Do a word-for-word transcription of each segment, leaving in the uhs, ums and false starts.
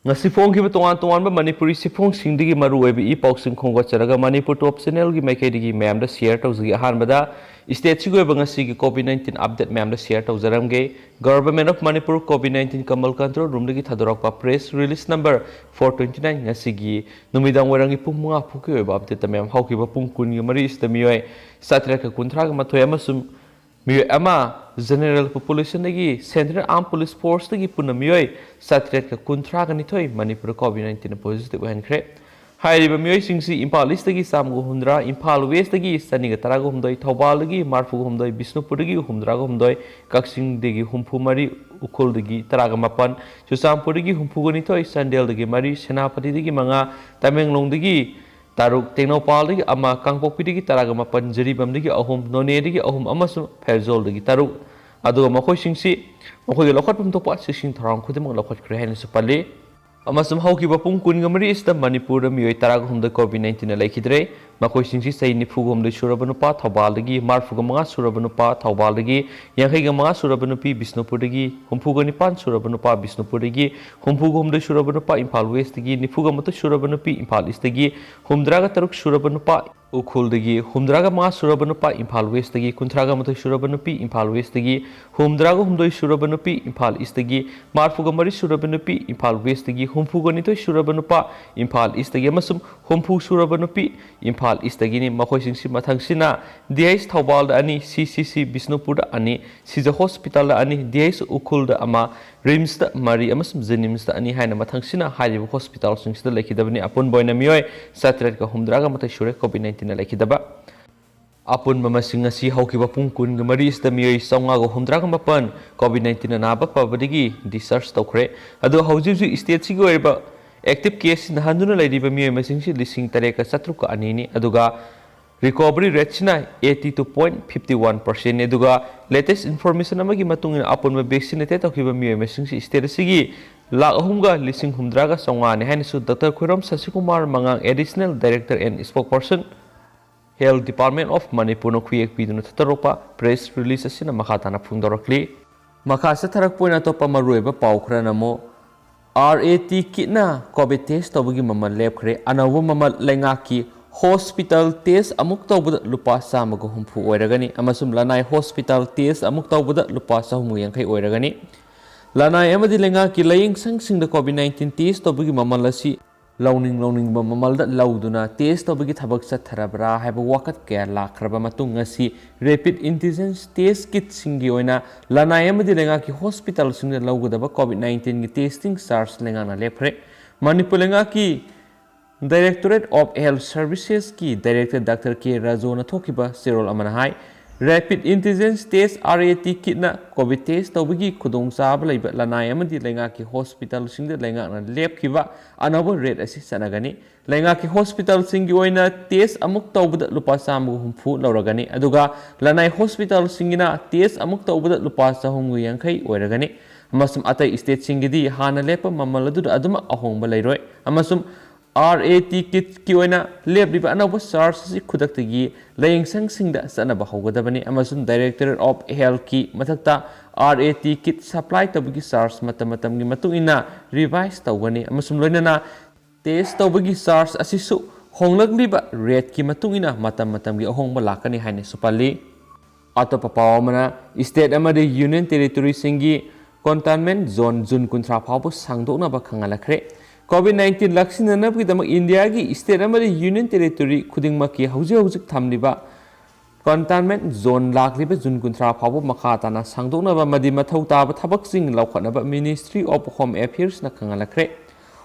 ꯉꯁꯤ ꯐꯣꯡꯈꯤꯕ ꯇꯣꯉꯥꯟ ꯇꯣꯉꯥꯟꯕ ꯃꯅꯤꯄꯨꯔꯤ ꯆꯦꯐꯣꯡꯁꯤꯡꯗꯒꯤ ꯃꯔꯨ ꯑꯣꯏꯕ ꯏ ꯄꯥꯎꯁꯤꯡ ꯈꯣꯝꯒꯠꯆꯔꯒ ꯃꯅꯤꯄꯨꯔ ꯇꯣꯞ ꯆꯦꯅꯦꯜꯒꯤ ꯃꯥꯏꯀꯩꯗꯒꯤ ꯃꯌꯥꯝꯗ ꯁꯤꯌꯔ ꯇꯧꯖꯒꯦ꯫ ꯑꯍꯥꯟꯕꯗ ꯁ꯭ꯇꯦꯠꯁꯤꯒꯤ ꯑꯣꯏꯕ ꯉꯁꯤꯒꯤ ꯀꯣꯚꯤꯗ ꯅꯥꯏꯟꯇꯤꯟ ꯑꯞꯗꯦꯠ ꯃꯌꯥꯝꯗ ꯁꯤꯌꯔ ꯇꯧꯖꯔꯝꯒꯦ꯫ Government of Manipur COVID nineteen command control ꯔꯨꯝꯗꯒꯤ ꯊꯥꯗꯣꯔꯛꯄ press release number four twenty nine ꯉꯁꯤꯒꯤ ꯅꯨꯃꯤꯗꯥꯡ ꯋꯥꯏꯔꯝꯒꯤ ꯄꯨꯡ ꯃꯉꯥ ꯐꯥꯎꯒꯤ ꯑꯣꯏꯕ ꯑꯞꯗꯦꯠꯇ ꯃꯌꯥꯝ ꯍꯧꯈꯤꯕ ꯄꯨꯡ ꯀꯨꯟꯒ ꯃꯔꯤ ꯑꯁꯤꯗ ꯃꯤꯑꯣꯏ ꯆꯥꯇ꯭ꯔꯦꯠꯀ ꯀꯨꯟꯊ꯭ꯔꯥꯒ ꯃꯥꯊꯣꯏ ꯑꯃꯁꯨꯡ ꯃꯤꯑꯣꯏ ꯑꯃ ꯖꯦꯅꯦꯔꯦꯜ ꯄꯣꯄꯨꯂꯦꯁꯟꯗꯒꯤ ꯁꯦꯟꯇ꯭ꯔꯦꯜ ꯑꯥꯔꯝ ꯄꯨꯂꯤꯁ ꯐꯣꯔꯁꯇꯒꯤ ꯄꯨꯟꯅ ꯃꯤꯑꯣꯏ ꯆꯥꯇ꯭ꯔꯦꯠꯀ ꯀꯨꯟꯊ꯭ꯔꯥꯒ ꯅꯤꯊꯣꯏ ꯃꯅꯤꯄꯨꯔꯗ ꯀꯣꯚꯤꯗ ꯅꯥꯏꯟꯇꯤꯟꯅ ꯄꯣꯖꯤꯇꯤꯚ ꯑꯣꯏꯍꯟꯈ꯭ꯔꯦ꯫ ꯍꯥꯏꯔꯤꯕ ꯃꯤꯑꯣꯏꯁꯤꯡꯁꯤ ꯏꯝꯐꯥꯜ ꯏꯁꯇꯒꯤ ꯆꯥꯝꯃꯒ ꯍꯨꯝꯗ꯭ꯔꯥ, ꯏꯝꯐꯥꯜ ꯋꯦꯁꯇꯒꯤ ꯆꯅꯤꯒ ꯇꯔꯥꯒ ꯍꯨꯝꯗꯣꯏ, ꯊꯧꯕꯥꯜꯗꯒꯤ ꯃꯔꯐꯨꯒ ꯍꯨꯝꯗꯣꯏ, ꯕꯤꯁꯅꯨꯄꯨꯔꯗꯒꯤ ꯍꯨꯝꯗ꯭ꯔꯥꯒ ꯍꯨꯝꯗꯣꯏ, ꯀꯛꯆꯤꯡꯗꯒꯤ ꯍꯨꯝꯐꯨ ꯃꯔꯤ, ꯎꯈ꯭ꯔꯨꯜꯗꯒꯤ ꯇꯔꯥꯒ ꯃꯥꯄꯟ, ꯆꯨꯔꯆꯥꯟꯄꯨꯔꯗꯒꯤ ꯍꯨꯝꯐꯨꯒ ꯅꯤꯊꯣꯏ, ꯆꯥꯟꯗꯦꯜꯗꯒꯤ ꯃꯔꯤ, ꯁꯦꯅꯥꯄꯇꯤꯗꯒꯤ ꯃꯉꯥ, ꯇꯃꯦꯡꯂꯣꯡꯗꯒꯤ ꯇꯔꯨꯛ, ꯇꯦꯡꯅꯧꯄꯜꯗꯒꯤ ꯑꯃ, ꯀꯥꯡꯄꯣꯛꯄꯤꯗꯒꯤ ꯇꯔꯥꯒ ꯃꯥꯄꯟ, ꯖꯤꯔꯤꯕꯥꯝꯗꯒꯤ ꯑꯍꯨꯝ, ꯅꯣꯅꯦꯗꯒꯤ ꯑꯍꯨꯝ ꯑꯃꯁꯨꯡ ꯐꯦꯔꯖꯣꯜꯗꯒꯤ ꯇꯔꯨꯛ꯫ ꯑꯗꯨꯒ ꯃꯈꯣꯏꯁꯤꯡꯁꯤ ꯃꯈꯣꯏꯒꯤ ꯂꯧꯈꯠꯐꯝ ꯊꯣꯛꯄ ꯆꯦꯛꯁꯤꯟ ꯊꯧꯔꯥꯡ ꯈꯨꯗꯤꯡꯃꯛ ꯂꯧꯈꯠꯈ꯭ꯔꯦ ꯍꯥꯏꯅꯁꯨ ꯄꯜꯂꯤ꯫ ꯑꯃꯁꯨꯡ ꯍꯧꯈꯤꯕ ꯄꯨꯡ ꯀꯨꯟꯒ ꯃꯔꯤ ꯑꯁꯤꯗ ꯃꯅꯤꯄꯨꯔꯗ ꯃꯤꯑꯣꯏ ꯇꯔꯥꯒ ꯍꯨꯝꯗꯣꯏ ꯀꯣꯚꯤꯗ ꯅꯥꯏꯟꯇꯤꯟꯅ ꯂꯩꯈꯤꯗ꯭ꯔꯦ꯫ ꯃꯈꯣꯏꯁꯤꯡꯁꯤ ꯆꯍꯤ ꯅꯤꯐꯨꯒ ꯍꯨꯝꯗꯣꯏ ꯁꯨꯔꯕ ꯅꯨꯄꯥ ꯊꯧꯕꯥꯜꯗꯒꯤ, ꯃꯔꯐꯨꯒ ꯃꯉꯥ ꯁꯨꯔꯕ ꯅꯨꯄꯥ ꯊꯧꯕꯥꯜꯗꯒꯤ, ꯌꯥꯡꯈꯩꯒ ꯃꯉꯥ ꯁꯨꯔꯕ ꯅꯨꯄꯤ ꯕꯤꯁꯅꯨꯄꯨꯔꯗꯒꯤ, ꯍꯨꯝꯐꯨꯒ ꯅꯤꯄꯥꯟ ꯁꯨꯔꯕ ꯅꯨꯄꯥ ꯕꯤꯁꯅꯨꯄꯨꯔꯗꯒꯤ, ꯍꯨꯝꯐꯨꯒ ꯍꯨꯝꯗꯣꯏ ꯁꯨꯔꯕ ꯅꯨꯄꯥ ꯏꯝꯐꯥꯜ ꯋꯦꯁꯇꯒꯤ, ꯅꯤꯐꯨꯒ ꯃꯥꯊꯣꯏ ꯁꯨꯔꯕ ꯅꯨꯄꯤ ꯏꯝꯐꯥꯜ ꯏꯁꯇꯒꯤ, ꯍꯨꯝꯗ꯭ꯔꯥꯒ ꯇꯔꯨꯛ ꯁꯨꯔꯕ ꯅꯨꯄꯥ ꯎꯈ꯭ꯔꯨꯜꯗꯒꯤ, ꯍꯨꯝꯗ꯭ꯔꯥꯒ ꯃꯉꯥ ꯁꯨꯔꯕ ꯅꯨꯄꯥ ꯏꯝꯐꯥꯜ ꯋꯦꯁꯇꯒꯤ, ꯀꯨꯟꯊ꯭ꯔꯥꯒ ꯃꯥꯊꯣꯏ ꯁꯨꯔꯕ ꯅꯨꯄꯤ ꯏꯝꯐꯥꯜ ꯋꯦꯁꯇꯒꯤ, ꯍꯨꯝꯗ꯭ꯔꯥꯒ ꯍꯨꯝꯗꯣꯏ ꯁꯨꯔꯕ ꯅꯨꯄꯤ ꯏꯝꯐꯥꯜ ꯏꯁꯇꯒꯤ, ꯃꯔꯐꯨꯒ ꯃꯔꯤ ꯁꯨꯔꯕ ꯅꯨꯄꯤ ꯏꯝꯐꯥꯜ ꯋꯦꯁꯇꯒꯤ, ꯍꯨꯝꯐꯨꯒ ꯅꯤꯊꯣꯏ ꯁꯨꯔꯕ ꯅꯨꯄꯥ ꯏꯝꯐꯥꯜ ꯏꯁꯇꯒꯤ ꯑꯃꯁꯨꯡ ꯍꯨꯝꯐꯨ ꯁꯨꯔꯕ ꯅꯨꯄꯤ ꯏꯝꯐꯥꯜ ꯏꯁꯇꯒꯤꯅꯤ꯫ ꯃꯈꯣꯏꯁꯤꯡꯁꯤ ꯃꯊꯪꯁꯤꯅ ꯗꯤ ꯑꯩꯆ ꯊꯧꯕꯥꯜꯗ ꯑꯅꯤ, ꯁꯤ ꯁꯤ ꯁꯤ ꯕꯤꯁꯅꯨꯄꯨꯔꯗ ꯑꯅꯤ, ꯁꯤꯖ ꯍꯣꯁꯄꯤꯇꯥꯜꯗ ꯑꯅꯤ, ꯗꯤ ꯑꯩꯆ ꯎꯈ꯭ꯔꯨꯜꯗ ꯑꯃ, ꯔꯤꯝꯁꯇ ꯃꯔꯤ ꯑꯃꯁꯨꯡ ꯖꯦꯅꯤꯝꯁꯇ ꯑꯅꯤ ꯍꯥꯏꯅ ꯃꯊꯪꯁꯤꯅ ꯍꯥꯏꯔꯤꯕ ꯍꯣꯁꯄꯤꯇꯥꯜꯁꯤꯡꯁꯤꯗ ꯂꯩꯈꯤꯗꯕꯅꯤ꯫ ꯑꯄꯨꯟꯕ ꯑꯣꯏꯅ ꯃꯤꯑꯣꯏ ꯆꯥꯇ꯭ꯔꯦꯠꯀ ꯍꯨꯝꯗ꯭ꯔꯥꯒ ꯃꯥꯊꯣꯏ ꯁꯨꯔꯦ ꯀꯣꯚꯤꯗ ꯅꯥꯏꯟꯇꯤꯟꯅ ꯂꯩꯈꯤꯗꯕ꯫ ꯑꯄꯨꯟꯕ ꯃꯁꯤꯡ ꯑꯁꯤ ꯍꯧꯈꯤꯕ ꯄꯨꯡ ꯀꯨꯟꯒ ꯃꯔꯤ ꯑꯁꯤꯗ ꯃꯤꯑꯣꯏ ꯆꯥꯝꯃꯉꯥꯒ ꯍꯨꯝꯗ꯭ꯔꯥꯒ ꯃꯥꯄꯟ ꯀꯣꯚꯤꯗ ꯅꯥꯏꯟꯇꯤꯟ ꯑꯅꯥꯕ ꯐꯕꯗꯒꯤ ꯗꯤꯁꯆꯥꯔꯖ ꯇꯧꯈ꯭ꯔꯦ꯫ ꯑꯗꯨꯒ ꯍꯧꯖꯤꯛ ꯍꯧꯖꯤꯛ ꯁ꯭ꯇꯦꯠꯁꯤꯒꯤ ꯑꯣꯏꯔꯤꯕ ꯑꯦꯛꯇꯤꯚ ꯀꯦꯁꯁꯤꯡ ꯍꯟꯗꯨꯅ ꯂꯩꯔꯤꯕ ꯃꯤꯑꯣꯏ ꯃꯁꯤꯡꯁꯤ ꯂꯤꯁꯤꯡ ꯇꯔꯦꯠꯀ ꯆꯥꯇ꯭ꯔꯨꯛꯀ ꯑꯅꯤꯅꯤ꯫ ꯑꯗꯨꯒ ꯔꯤꯀꯣꯚꯔꯤ ꯔꯦꯠꯁꯤꯅ eighty two point fifty one ꯄꯥꯔꯁꯦꯟꯅꯤ꯫ ꯑꯗꯨꯒ ꯂꯦꯇꯦꯁ ꯏꯟꯐꯣꯔꯃꯦꯁꯟ ꯑꯃꯒꯤ ꯃꯇꯨꯡ ꯏꯟꯅ ꯑꯄꯨꯟꯕ ꯚꯦꯛꯁꯤꯅꯦꯇꯦꯠ ꯇꯧꯈꯤꯕ ꯃꯤꯑꯣꯏ ꯃꯁꯤꯡꯁꯤ ꯁ꯭ꯇꯦꯠ ꯑꯁꯤꯒꯤ ꯂꯥꯈ ꯑꯍꯨꯝꯒ ꯂꯤꯁꯤꯡ ꯍꯨꯝꯗ꯭ꯔꯥꯒ ꯆꯥꯝꯃꯉꯥꯅꯤ ꯍꯥꯏꯅꯁꯨ ꯗꯣꯛꯇꯔ ꯈꯣꯏꯔꯣꯝ ꯁꯁꯤꯀꯨꯃꯥꯔ ꯃꯉꯥꯡ, additional director and spokesperson, health department of ꯃꯅꯤꯄꯨꯔꯅ ꯈꯨꯌꯦꯛ ꯄꯤꯗꯨꯅ ꯊꯥꯗꯣꯔꯛꯄ ꯄ꯭ꯔꯦꯁ ꯔꯤꯂꯤꯁ ꯑꯁꯤꯅ ꯃꯈꯥ ꯇꯥꯅ ꯐꯣꯡꯗꯣꯔꯛꯂꯤ꯫ ꯃꯈꯥ ꯆꯠꯊꯔꯛꯄ ꯑꯣꯏꯅ ꯑꯇꯣꯞꯄ ꯃꯔꯨꯑꯣꯏꯕ ꯄꯥꯎ ꯈꯔꯅ ꯑꯃꯨꯛ RAT kitꯅ COVID test ꯇꯧꯕꯒꯤ ꯃꯃꯜ ꯂꯦꯞꯈ꯭ꯔꯦ꯫ ꯑꯅꯧꯕ ꯃꯃꯜ ꯂꯩꯉꯥꯛꯀꯤ hospital test ꯑꯃꯨꯛ ꯇꯧꯕꯗ ꯂꯨꯄꯥ ꯆꯥꯝꯃꯒ ꯍꯨꯝꯐꯨ ꯑꯣꯏꯔꯒꯅꯤ ꯑꯃꯁꯨꯡ ꯂꯅꯥꯏ hospital test ꯑꯃꯨꯛ ꯇꯧꯕꯗ ꯂꯨꯄꯥ ꯆꯍꯨꯝꯒ ꯌꯥꯡꯈꯩ ꯑꯣꯏꯔꯒꯅꯤ꯫ ꯂꯅꯥꯏ ꯑꯃꯗꯤ ꯂꯩꯉꯥꯛꯀꯤ ꯂꯥꯏꯌꯦꯡꯁꯪꯁꯤꯡꯗ COVID nineteen test ꯇꯧꯕꯒꯤ ꯃꯃꯜ ꯑꯁꯤ ꯂꯧꯅꯤꯡ ꯂꯧꯅꯤꯡꯕ ꯃꯃꯜꯗ ꯂꯧꯗꯨꯅ test ꯇꯧꯕꯒꯤ ꯊꯕꯛ ꯆꯠꯊꯔꯕ꯭ꯔꯥ ꯍꯥꯏꯕ ꯋꯥꯀꯠ ꯀꯌꯥ ꯂꯥꯛꯈ꯭ꯔꯕ ꯃꯇꯨꯡ, ꯉꯁꯤ rapid antigen test kitꯁꯤꯡꯒꯤ ꯑꯣꯏꯅ ꯂꯅꯥꯏ ꯑꯃꯗꯤ ꯂꯩꯉꯥꯛꯀꯤ hospitalꯁꯤꯡꯗ ꯂꯧꯒꯗꯕ COVID nineteenꯒꯤ testing charge ꯂꯩꯉꯥꯛꯅ ꯂꯦꯞꯈ꯭ꯔꯦ꯫ ꯃꯅꯤꯄꯨꯔ ꯂꯩꯉꯥꯛꯀꯤ Directorate of Health Servicesꯀꯤ Director Doctor K ꯔꯥꯖꯨꯅ ꯊꯣꯛꯈꯤꯕ ꯆꯦꯔꯣꯜ ꯑꯃꯅ ꯍꯥꯏ, rapid antigen test, RAT kitꯅ COVID test ꯇꯧꯕꯒꯤ ꯈꯨꯗꯣꯡꯆꯥꯕ ꯂꯩꯕ ꯂꯅꯥꯏ ꯑꯃꯗꯤ ꯂꯩꯉꯥꯛꯀꯤ hospitalꯁꯤꯡꯗ ꯂꯩꯉꯥꯛꯅ ꯂꯦꯞꯈꯤꯕ ꯑꯅꯧꯕ rate ꯑꯁꯤ ꯆꯠꯅꯒꯅꯤ꯫ ꯂꯩꯉꯥꯛꯀꯤ hospitalꯁꯤꯡꯒꯤ ꯑꯣꯏꯅ test ꯑꯃꯨꯛ ꯇꯧꯕꯗ ꯂꯨꯄꯥ ꯆꯥꯝꯃꯒ ꯍꯨꯝꯐꯨ ꯂꯧꯔꯒꯅꯤ, ꯑꯗꯨꯒ ꯂꯅꯥꯏ hospitalꯁꯤꯡꯒꯤꯅ test ꯑꯃꯨꯛ ꯇꯧꯕꯗ ꯂꯨꯄꯥ ꯆꯍꯨꯝꯒ ꯌꯥꯡꯈꯩ ꯑꯣꯏꯔꯒꯅꯤ꯫ ꯑꯃꯁꯨꯡ ꯑꯇꯩ stateꯁꯤꯡꯒꯤꯗꯤ ꯍꯥꯟꯅ ꯂꯦꯞꯄ ꯃꯃꯜ ꯑꯗꯨꯗ ꯑꯗꯨꯃꯛ ꯑꯍꯣꯡꯕ ꯂꯩꯔꯣꯏ꯫ ꯑꯃꯁꯨꯡ RAT kitꯀꯤ ꯑꯣꯏꯅ ꯂꯦꯞꯂꯤꯕ ꯑꯅꯧꯕ charge ꯑꯁꯤ ꯈꯨꯗꯛꯇꯒꯤ ꯂꯥꯏꯌꯦꯡꯁꯪꯁꯤꯡꯗ ꯆꯠꯅꯕ ꯍꯧꯒꯗꯕꯅꯤ ꯑꯃꯁꯨꯡ Directorate of Healthꯀꯤ ꯃꯊꯛꯇ RAT kit supply ꯇꯧꯕꯒꯤ charge ꯃꯇꯝ ꯃꯇꯝꯒꯤ ꯃꯇꯨꯡ ꯏꯟꯅ revise ꯇꯧꯒꯅꯤ ꯑꯃꯁꯨꯡ ꯂꯣꯏꯅꯅ test ꯇꯧꯕꯒꯤ charge ꯑꯁꯤꯁꯨ ꯍꯣꯡꯂꯛꯂꯤꯕ rateꯀꯤ ꯃꯇꯨꯡ ꯏꯟꯅ ꯃꯇꯝ ꯃꯇꯝꯒꯤ ꯑꯍꯣꯡꯕ ꯂꯥꯛꯀꯅꯤ ꯍꯥꯏꯅꯁꯨ ꯄꯜꯂꯤ꯫ ꯑꯇꯣꯞꯄ ꯄꯥꯎ ꯑꯃꯅ, state ꯑꯃꯗꯤ union territoryꯁꯤꯡꯒꯤ containment zone June ꯀꯨꯟꯊ꯭ꯔꯥ ꯐꯥꯎꯕ ꯁꯥꯡꯗꯣꯛꯅꯕ ꯈꯪꯍꯜꯂꯛꯈ꯭ꯔꯦ꯫ COVID nineteen ꯂꯥꯛꯁꯤꯟꯅꯅꯕꯒꯤꯗꯃꯛ ꯏꯟꯗꯤꯌꯥꯒꯤ state ꯑꯃꯗꯤ union territory ꯈꯨꯗꯤꯡꯃꯛꯀꯤ ꯍꯧꯖꯤꯛ ꯍꯧꯖꯤꯛ ꯊꯝꯂꯤꯕ containment zone ꯂꯥꯛꯂꯤꯕ June ꯀꯨꯟꯊ꯭ꯔꯥ ꯐꯥꯎꯕ ꯃꯈꯥ ꯇꯥꯅ ꯁꯥꯡꯗꯣꯛꯅꯕ ꯑꯃꯗꯤ ꯃꯊꯧ ꯇꯥꯕ ꯊꯕꯛꯁꯤꯡ ꯂꯧꯈꯠꯅꯕ Ministry of Home Affairsꯅ ꯈꯪꯍꯜꯂꯛꯈ꯭ꯔꯦ꯫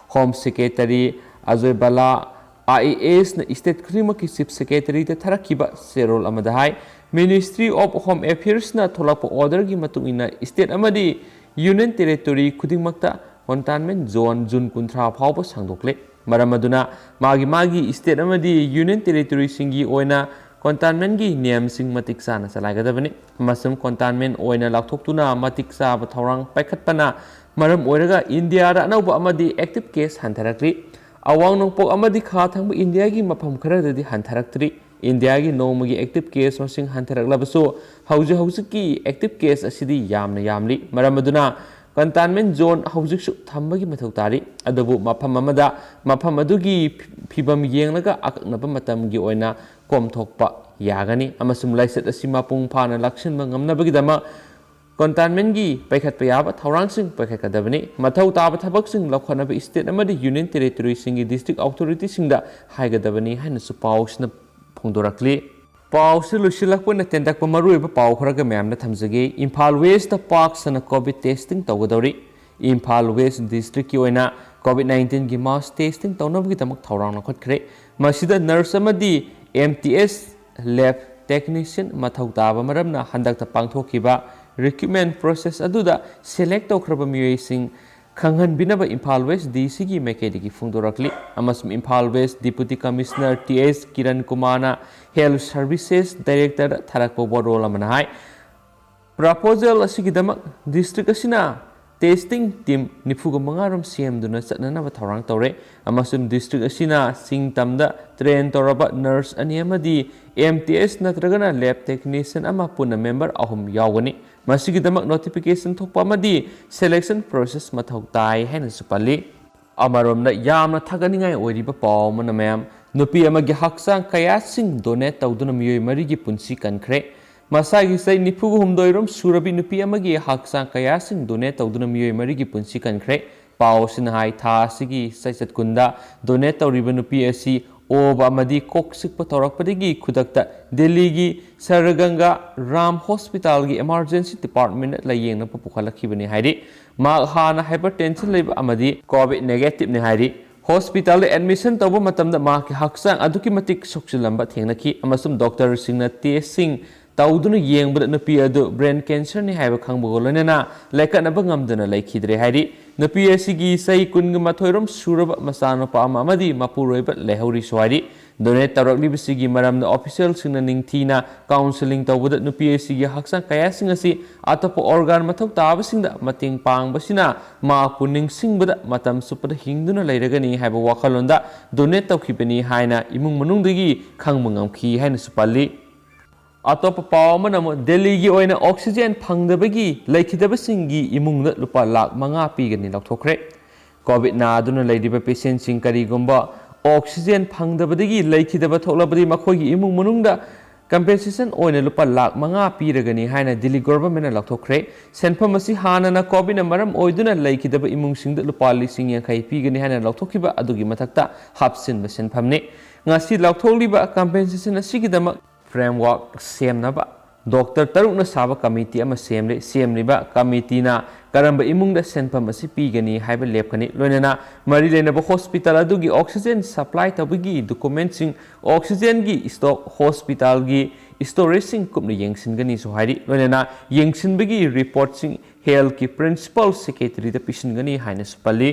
Home Secretary Ajoy Bala, IASꯅ state ꯈꯨꯗꯤꯡꯃꯛꯀꯤ Chief Secretaryꯗ ꯊꯥꯔꯛꯈꯤꯕ ꯆꯦꯔꯣꯜ ꯑꯃꯗ ꯍꯥꯏ, Ministry of Home Affairsꯅ ꯊꯣꯛꯂꯛꯄ orderꯒꯤ ꯃꯇꯨꯡ ꯏꯟꯅ state ꯑꯃꯗꯤ union territory ꯈꯨꯗꯤꯡꯃꯛꯇ containment zone June ꯀꯨꯟꯊ꯭ꯔꯥ ꯐꯥꯎꯕ ꯁꯥꯡꯗꯣꯛꯂꯦ꯫ ꯃꯔꯝ ꯑꯗꯨꯅ ꯃꯥꯒꯤ ꯃꯥꯒꯤ state ꯑꯃꯗꯤ union territoryꯁꯤꯡꯒꯤ ꯑꯣꯏꯅ containmentꯀꯤ ꯅꯤꯌꯝꯁꯤꯡ ꯃꯇꯤꯛ ꯆꯥꯅ ꯆꯂꯥꯏꯒꯗꯕꯅꯤ ꯑꯃꯁꯨꯡ containment ꯑꯣꯏꯅ ꯂꯥꯎꯊꯣꯛꯇꯨꯅ ꯃꯇꯤꯛ ꯆꯥꯕ ꯊꯧꯔꯥꯡ ꯄꯥꯏꯈꯠꯄꯅ ꯃꯔꯝ ꯑꯣꯏꯔꯒ ꯏꯟꯗꯤꯌꯥꯗ ꯑꯅꯧꯕ ꯑꯃꯗꯤ active case ꯍꯟꯊꯔꯛꯂꯤ꯫ ꯑꯋꯥꯡ ꯅꯣꯡꯄꯣꯛ ꯑꯃꯗꯤ ꯈꯥ ꯊꯪꯕ ꯏꯟꯗꯤꯌꯥꯒꯤ ꯃꯐꯝ ꯈꯔꯗꯗꯤ ꯍꯟꯊꯔꯛꯇ꯭ꯔꯤ꯫ ꯏꯟꯗꯤꯌꯥꯒꯤ ꯅꯣꯡꯃꯒꯤ active case ꯃꯁꯤꯡ ꯍꯟꯊꯔꯛꯂꯕꯁꯨ ꯍꯧꯖꯤꯛ ꯍꯧꯖꯤꯛꯀꯤ active case ꯑꯁꯤꯗꯤ ꯌꯥꯝꯅ ꯌꯥꯝꯂꯤ꯫ ꯃꯔꯝ ꯑꯗꯨꯅ Containment zone ꯍꯧꯖꯤꯛꯁꯨ ꯊꯝꯕꯒꯤ ꯃꯊꯧ ꯇꯥꯔꯤ, ꯑꯗꯨꯕꯨ ꯃꯐꯝ ꯑꯃꯗ ꯃꯐꯝ ꯑꯗꯨꯒꯤ ꯐꯤꯕꯝ ꯌꯦꯡꯂꯒ ꯑꯀꯛꯅꯕ ꯃꯇꯝꯒꯤ ꯑꯣꯏꯅ ꯀꯣꯝꯊꯣꯛꯄ ꯌꯥꯒꯅꯤ, ꯑꯃꯁꯨꯡ ꯂꯥꯏꯆꯠ ꯑꯁꯤ ꯃꯄꯨꯡ ꯐꯥꯅ ꯂꯥꯛꯁꯤꯟꯕ ꯉꯝꯅꯕꯒꯤꯗꯃꯛ containmentꯒꯤ ꯄꯥꯏꯈꯠꯄ ꯌꯥꯕ ꯊꯧꯔꯥꯡꯁꯤꯡ ꯄꯥꯏꯈꯠꯀꯗꯕꯅꯤ꯫ ꯃꯊꯧ ꯇꯥꯕ ꯊꯕꯛꯁꯤꯡ ꯂꯧꯈꯠꯅꯕ state ꯑꯃꯗꯤ union territoryꯁꯤꯡꯒꯤ district authorityꯁꯤꯡꯗ ꯍꯥꯏꯒꯗꯕꯅꯤ ꯍꯥꯏꯅꯁꯨ ꯄꯥꯎꯁꯤꯅ ꯐꯣꯡꯗꯣꯔꯛꯂꯤ꯫ ꯄꯥꯎꯁꯤ ꯂꯣꯏꯁꯤꯜꯂꯛꯄ ꯑꯣꯏꯅ ꯇꯦꯟꯇꯛꯄ ꯃꯔꯨꯑꯣꯏꯕ ꯄꯥꯎ ꯈꯔꯒ ꯃꯌꯥꯝꯗ ꯊꯝꯖꯒꯦ꯫ ꯏꯝꯐꯥꯜ Westꯇ ꯄꯥꯛ ꯁꯟꯅ COVID testing ꯇꯧꯒꯗꯧꯔꯤ꯫ ꯏꯝꯐꯥꯜ West districtꯀꯤ ꯑꯣꯏꯅ COVID nineteenꯒꯤ mass testing ꯇꯧꯅꯕꯒꯤꯗꯃꯛ ꯊꯧꯔꯥꯡ ꯂꯧꯈꯠꯈ꯭ꯔꯦ꯫ ꯃꯁꯤꯗ nurse ꯑꯃꯗꯤ M T S lab technician ꯃꯊꯧ ꯇꯥꯕ ꯃꯔꯝꯅ ꯍꯟꯗꯛꯇ ꯄꯥꯡꯊꯣꯛꯈꯤꯕ recruitment process ꯑꯗꯨꯗ select ꯇꯧꯈ꯭ꯔꯕ ꯃꯤꯑꯣꯏꯁꯤꯡ ꯈꯪꯍꯟꯕꯤꯅꯕ ꯏꯝꯐꯥꯜ West DCꯒꯤ ꯃꯥꯏꯀꯩꯗꯒꯤ ꯐꯣꯡꯗꯣꯔꯛꯂꯤ, ꯑꯃꯁꯨꯡ Imphal West Deputy Commissioner T S Kiran ꯀꯨꯃꯥꯔꯅ Health Services Directorꯗ ꯊꯥꯔꯛꯄ ꯋꯥꯔꯣꯜ ꯑꯃꯅ ꯍꯥꯏ, proposal ꯑꯁꯤꯒꯤꯗꯃꯛ district ꯑꯁꯤꯅ testing team ꯅꯤꯐꯨꯒ ꯃꯉꯥ ꯔꯣꯝ ꯁꯦꯝꯗꯨꯅ ꯆꯠꯅꯅꯕ ꯊꯧꯔꯥꯡ ꯇꯧꯔꯦ, ꯑꯃꯁꯨꯡ district ꯑꯁꯤꯅ ꯆꯤꯡ ꯇꯝꯗ train ꯇꯧꯔꯕ nurse ꯑꯅꯤ ꯑꯃꯗꯤ M T S ꯅꯠꯇ꯭ꯔꯒꯅ lab technician ꯑꯃ ꯄꯨꯟꯅ member ꯑꯍꯨꯝ ꯌꯥꯎꯒꯅꯤ꯫ ꯃꯁꯤꯒꯤꯗꯃꯛ notification ꯊꯣꯛꯄ ꯑꯃꯗꯤ selection process ꯃꯊꯧ ꯇꯥꯏ ꯍꯥꯏꯅꯁꯨ ꯄꯜꯂꯤ꯫ ꯑꯃꯔꯣꯝꯗ ꯌꯥꯝꯅ ꯊꯥꯒꯠꯅꯤꯡꯉꯥꯏ ꯑꯣꯏꯔꯤꯕ ꯄꯥꯎ ꯑꯃꯅ ꯃꯌꯥꯝ, ꯅꯨꯄꯤ ꯑꯃꯒꯤ ꯍꯛꯆꯥꯡ ꯀꯌꯥꯁꯤꯡ donate ꯇꯧꯗꯨꯅ ꯃꯤꯑꯣꯏ ꯃꯔꯤꯒꯤ ꯄꯨꯟꯁꯤ ꯀꯟꯈ꯭ꯔꯦ꯫ ꯃꯁꯥꯒꯤ ꯆꯍꯤ ꯅꯤꯐꯨ ꯍꯨꯝꯗꯣꯏ ꯔꯣꯝ ꯁꯨꯔꯕꯤ ꯅꯨꯄꯤ ꯑꯃꯒꯤ ꯍꯛꯆꯥꯡ ꯀꯌꯥꯁꯤꯡ donate ꯇꯧꯗꯨꯅ ꯃꯤꯑꯣꯏ ꯃꯔꯤꯒꯤ ꯄꯨꯟꯁꯤ ꯀꯟꯈ꯭ꯔꯦ꯫ ꯄꯥꯎ ꯑꯁꯤꯅ ꯍꯥꯏ, ꯊꯥ ꯑꯁꯤꯒꯤ ꯆꯩꯆꯠ ꯀꯨꯟꯗ donate ꯇꯧꯔꯤꯕ ꯅꯨꯄꯤ ꯑꯁꯤ ꯑꯣꯕ ꯑꯃꯗꯤ ꯀꯣꯛ ꯆꯤꯛꯄ ꯇꯧꯔꯛꯄꯗꯒꯤ ꯈꯨꯗꯛꯇ ꯗꯦꯜꯂꯤꯒꯤ ꯁꯔꯒꯪꯒꯥ ꯔꯥꯝ ꯍꯣꯁꯄꯤꯇꯥꯜꯒꯤ emergency departmentꯗ ꯂꯥꯌꯦꯡꯅꯕ ꯄꯨꯈꯠꯂꯛꯈꯤꯕꯅꯤ ꯍꯥꯏꯔꯤ꯫ ꯃꯍꯥꯛ ꯍꯥꯟꯅ hypertension ꯂꯩꯕ ꯑꯃꯗꯤ COVID negativeꯅꯤ ꯍꯥꯏꯔꯤ꯫ ꯍꯣꯁꯄꯤꯇꯥꯜꯗ admission ꯇꯧꯕ ꯃꯇꯝꯗ ꯃꯍꯥꯛꯀꯤ ꯍꯛꯆꯥꯡ ꯑꯗꯨꯛꯀꯤ ꯃꯇꯤꯛ ꯁꯣꯛꯆꯤꯜꯂꯝꯕ ꯊꯦꯡꯅꯈꯤ, ꯑꯃꯁꯨꯡ doctorꯁꯤꯡꯅ testꯁꯤꯡ ꯇꯧꯗꯨꯅ ꯌꯦꯡꯕꯗ ꯅꯨꯄꯤ ꯑꯗꯨ brain cancerꯅꯤ ꯍꯥꯏꯕ ꯈꯪꯕꯒ ꯂꯣꯏꯅꯅ ꯂꯥꯏꯀꯠꯅꯕ ꯉꯝꯗꯅ ꯂꯩꯈꯤꯗ꯭ꯔꯦ ꯍꯥꯏꯔꯤ꯫ ꯅꯨꯄꯤ ꯑꯁꯤꯒꯤ ꯆꯍꯤ ꯀꯨꯟꯒ ꯃꯥꯊꯣꯏ ꯔꯣꯝ ꯁꯨꯔꯕ ꯃꯆꯥꯅꯨꯄꯥ ꯑꯃ ꯑꯃꯗꯤ ꯃꯄꯨꯔꯣꯏꯕ ꯂꯩꯍꯧꯔꯤꯁꯨ ꯍꯥꯏꯔꯤ꯫ Donate ꯇꯧꯔꯛꯂꯤꯕꯁꯤꯒꯤ ꯃꯔꯝꯗ officialꯁꯤꯡꯅ ꯅꯤꯡꯊꯤꯅ counselling ꯇꯧꯕꯗ ꯅꯨꯄꯤ ꯑꯁꯤꯒꯤ ꯍꯛꯆꯥꯡ ꯀꯌꯥꯁꯤꯡ ꯑꯁꯤ ꯑꯇꯣꯞꯄ organ ꯃꯊꯧ ꯇꯥꯕꯁꯤꯡꯗ ꯃꯇꯦꯡ ꯄꯥꯡꯕꯁꯤꯅ ꯃꯍꯥꯛꯄꯨ ꯅꯤꯡꯁꯤꯡꯕꯗ ꯃꯇꯝ ꯆꯨꯞꯄꯗ ꯍꯤꯡꯗꯨꯅ ꯂꯩꯔꯒꯅꯤ ꯍꯥꯏꯕ ꯋꯥꯈꯜꯂꯣꯟꯗ donate ꯇꯧꯈꯤꯕꯅꯤ ꯍꯥꯏꯅ ꯏꯃꯨꯡ ꯃꯅꯨꯡꯗꯒꯤ ꯈꯪꯕ ꯉꯝꯈꯤ ꯍꯥꯏꯅꯁꯨ ꯄꯜꯂꯤ꯫ ꯑꯇꯣꯞꯄ ꯄꯥꯎ ꯑꯃꯅ ꯑꯃꯨꯛ ꯗꯦꯜꯂꯤꯒꯤ ꯑꯣꯏꯅ ꯑꯣꯛꯁꯤꯖꯦꯟ ꯐꯪꯗꯕꯒꯤ ꯂꯩꯈꯤꯗꯕꯁꯤꯡꯒꯤ ꯏꯃꯨꯡꯗ ꯂꯨꯄꯥ ꯂꯥꯈ ꯃꯉꯥ ꯄꯤꯒꯅꯤ ꯂꯥꯎꯊꯣꯛꯈ꯭ꯔꯦ꯫ ꯀꯣꯚꯤꯗ ꯅꯥꯗꯨꯅ ꯂꯩꯔꯤꯕ ꯄꯦꯁꯦꯟꯁꯤꯡ ꯀꯔꯤꯒꯨꯝꯕ ꯑꯣꯛꯁꯤꯖꯦꯟ ꯐꯪꯗꯕꯗꯒꯤ ꯂꯩꯈꯤꯗꯕ ꯊꯣꯛꯂꯕꯗꯤ ꯃꯈꯣꯏꯒꯤ ꯏꯃꯨꯡ ꯃꯅꯨꯡꯗ ꯀꯝꯄꯦꯟꯁꯦꯁꯟ ꯑꯣꯏꯅ ꯂꯨꯄꯥ ꯂꯥꯈ ꯃꯉꯥ ꯄꯤꯔꯒꯅꯤ ꯍꯥꯏꯅ ꯗꯤꯜꯂꯤ ꯒꯣꯚꯔꯟꯃꯦꯟꯠꯅ ꯂꯥꯎꯊꯣꯛꯈ꯭ꯔꯦ꯫ ꯁꯦꯟꯐꯝ ꯑꯁꯤ ꯍꯥꯟꯅꯅ ꯀꯣꯚꯤꯗꯅ ꯃꯔꯝ ꯑꯣꯏꯗꯨꯅ ꯂꯩꯈꯤꯗꯕ ꯏꯃꯨꯡꯁꯤꯡꯗ ꯂꯨꯄꯥ ꯂꯤꯁꯤꯡ ꯌꯥꯡꯈꯩ ꯄꯤꯒꯅꯤ ꯍꯥꯏꯅ ꯂꯥꯎꯊꯣꯛꯈꯤꯕ ꯑꯗꯨꯒꯤ ꯃꯊꯛꯇ ꯍꯥꯞꯆꯤꯟꯕ ꯁꯦꯟꯐꯝꯅꯤ꯫ ꯉꯁꯤ ꯂꯥꯎꯊꯣꯛꯂꯤꯕ ꯀꯝꯄꯦꯟꯁꯦꯁꯟ ꯑꯁꯤꯒꯤꯗꯃꯛ ꯐ꯭ꯔꯦꯝꯋꯥꯔꯛ ꯁꯦꯝꯅꯕ ꯗꯣꯛꯇꯔ ꯇꯔꯨꯛꯅ ꯁꯥꯕ ꯀꯃꯤꯇꯤ ꯑꯃ ꯁꯦꯝꯂꯦ꯫ ꯁꯦꯝꯂꯤꯕ ꯀꯃꯤꯇꯤꯅ ꯀꯔꯝꯕ ꯏꯃꯨꯡꯗ ꯁꯦꯟꯐꯝ ꯑꯁꯤ ꯄꯤꯒꯅꯤ ꯍꯥꯏꯕ ꯂꯦꯞꯀꯅꯤ꯫ ꯂꯣꯏꯅꯅ ꯃꯔꯤ ꯂꯩꯅꯕ ꯍꯣꯁꯄꯤꯇꯥꯜ ꯑꯗꯨꯒꯤ ꯑꯣꯛꯁꯤꯖꯦꯟ ꯁꯄ꯭ꯂꯥꯏ ꯇꯧꯕꯒꯤ ꯗꯣꯀꯨꯃꯦꯟꯠꯁꯤꯡ, ꯑꯣꯛꯁꯤꯖꯦꯟꯒꯤ ꯁ꯭ꯇꯣꯛ, ꯍꯣꯁꯄꯤꯇꯥꯜꯒꯤ ꯁ꯭ꯇꯣꯔꯦꯖꯁꯤꯡ ꯀꯨꯞꯅ ꯌꯦꯡꯁꯤꯟꯒꯅꯤꯁꯨ ꯍꯥꯏꯔꯤ꯫ ꯂꯣꯏꯅꯅ ꯌꯦꯡꯁꯤꯟꯕꯒꯤ ꯔꯤꯄꯣꯔꯠꯁꯤꯡ ꯍꯦꯜꯊꯀꯤ ꯄ꯭ꯔꯤꯟꯁꯤꯄꯥꯜ ꯁꯦꯀ꯭ꯔꯦꯇꯔꯤꯗ ꯄꯤꯁꯤꯟꯒꯅꯤ ꯍꯥꯏꯅꯁꯨ ꯄꯜꯂꯤ꯫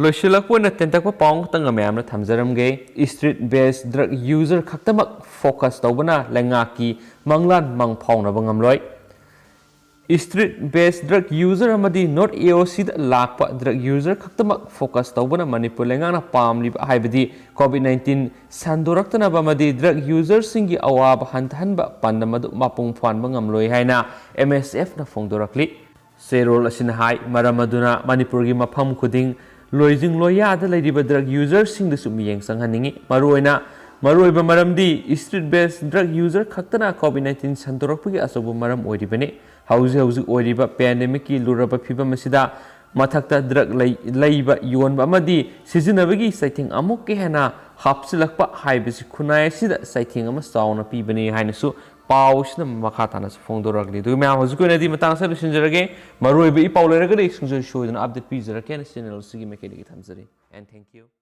ꯂꯣꯏꯁꯤꯜꯂꯛꯄ ꯑꯣꯏꯅ ꯇꯦꯟꯇꯛꯄ ꯄꯥꯎ ꯑꯃꯈꯛꯇꯪꯒ ꯃꯌꯥꯝꯅ ꯊꯝꯖꯔꯝꯒꯦ꯫ ꯁ꯭ꯇ꯭ꯔꯤꯠ ꯕꯦꯁ ꯗ꯭ꯔꯒ ꯌꯨꯖꯔ ꯈꯛꯇꯃꯛ ꯐꯣꯀꯁ ꯇꯧꯕꯅ ꯂꯩꯉꯥꯛꯀꯤ ꯃꯪꯂꯥꯟ ꯃꯪ ꯐꯥꯎꯅꯕ ꯉꯝꯂꯣꯏ꯫ ꯁ꯭ꯇ꯭ꯔꯤꯠ ꯕꯦꯁ ꯗ꯭ꯔꯒ ꯌꯨꯖꯔ ꯑꯃꯗꯤ ꯅꯣꯔꯠ ꯑꯦ ꯑꯣ ꯁꯤꯗ ꯂꯥꯛꯄ ꯗ꯭ꯔꯒ ꯌꯨꯖꯔ ꯈꯛꯇꯃꯛ ꯐꯣꯀꯁ ꯇꯧꯕꯅ ꯃꯅꯤꯄꯨꯔ ꯂꯩꯉꯥꯛꯅ ꯄꯥꯝꯂꯤꯕ ꯍꯥꯏꯕꯗꯤ ꯀꯣꯚꯤꯗ ꯅꯥꯏꯟꯇꯤꯟ ꯁꯟꯗꯣꯔꯛꯇꯅꯕ ꯑꯃꯗꯤ ꯗ꯭ꯔꯒ ꯌꯨꯖꯔꯁꯤꯡꯒꯤ ꯑꯋꯥꯕ ꯍꯟꯊꯍꯟꯕ ꯄꯥꯟꯗꯝ ꯑꯗꯨ ꯃꯄꯨꯡ ꯐꯥꯍꯟꯕ ꯉꯝꯂꯣꯏ ꯍꯥꯏꯅ ꯑꯦꯝ ꯑꯦꯁ ꯑꯦꯐꯅ ꯐꯣꯡꯗꯣꯔꯛꯂꯤ꯫ ꯆꯦꯔꯣꯜ ꯑꯁꯤꯅ ꯍꯥꯏ, ꯃꯔꯝ ꯑꯗꯨꯅ ꯃꯅꯤꯄꯨꯔꯒꯤ ꯃꯐꯝ ꯈꯨꯗꯤꯡ ꯂꯣꯏꯖꯤꯡ ꯂꯣꯏꯌꯥꯗ ꯂꯩꯔꯤꯕ ꯗ꯭ꯔꯒ ꯌꯨꯖꯔꯁꯤꯡꯗꯁꯨ ꯃꯤꯠꯌꯦꯡ ꯆꯪꯍꯟꯅꯤꯡꯏ꯫ ꯃꯔꯨꯑꯣꯏꯅ, ꯃꯔꯨꯑꯣꯏꯕ ꯃꯔꯝꯗꯤ ꯁ꯭ꯇ꯭ꯔꯤꯠ ꯕꯦꯁ ꯗ꯭ꯔꯒ ꯌꯨꯖꯔ ꯈꯛꯇꯅ ꯀꯣꯚꯤꯗ ꯅꯥꯏꯟꯇꯤꯟ ꯁꯟꯗꯣꯔꯛꯄꯒꯤ ꯑꯆꯧꯕ ꯃꯔꯝ ꯑꯣꯏꯔꯤꯕꯅꯤ꯫ ꯍꯧꯖꯤꯛ ꯍꯧꯖꯤꯛ ꯑꯣꯏꯔꯤꯕ ꯄꯦꯟꯗꯦꯃꯤꯛꯀꯤ ꯂꯨꯔꯕ ꯐꯤꯕꯝ ꯑꯁꯤꯗ ꯃꯊꯛꯇ ꯗ꯭ꯔꯒ ꯂꯩ-, ꯂꯩꯕ, ꯌꯣꯟꯕ ꯑꯃꯗꯤ ꯁꯤꯖꯤꯟꯅꯕꯒꯤ ꯆꯩꯊꯦꯡ ꯑꯃꯨꯛꯀ ꯍꯦꯟꯅ ꯍꯥꯞꯆꯤꯜꯂꯛꯄ ꯍꯥꯏꯕꯁꯤ ꯈꯨꯟꯅꯥꯏ ꯑꯁꯤꯗ ꯆꯩꯊꯦꯡ ꯑꯃ ꯆꯥꯎꯅ ꯄꯤꯕꯅꯤ ꯍꯥꯏꯅꯁꯨ ꯄꯥꯎꯁꯤꯅ ꯃꯈꯥ ꯇꯥꯅꯁꯨ ꯐꯣꯡꯗꯣꯔꯛꯂꯤ꯫ ꯑꯗꯨꯒ ꯃꯌꯥꯝ, ꯍꯧꯖꯤꯛꯀꯤ ꯑꯣꯏꯅꯗꯤ ꯃꯇꯥꯡ ꯑꯁꯤꯗ ꯂꯣꯏꯁꯤꯟꯖꯔꯒꯦ꯫ ꯃꯔꯨꯑꯣꯏꯕ ꯏ ꯄꯥꯎ ꯂꯩꯔꯒꯗꯤ ꯁꯨꯡꯁꯣꯏ ꯁꯣꯏꯗꯅ ꯑꯞꯗꯦꯠ ꯄꯤꯖꯔꯛꯀꯦ ꯍꯥꯏꯅ ꯆꯦꯅꯦꯜ ꯑꯁꯤꯒꯤ ꯃꯥꯏꯀꯩꯗꯒꯤ ꯊꯝꯖꯔꯤ꯫ And thank you.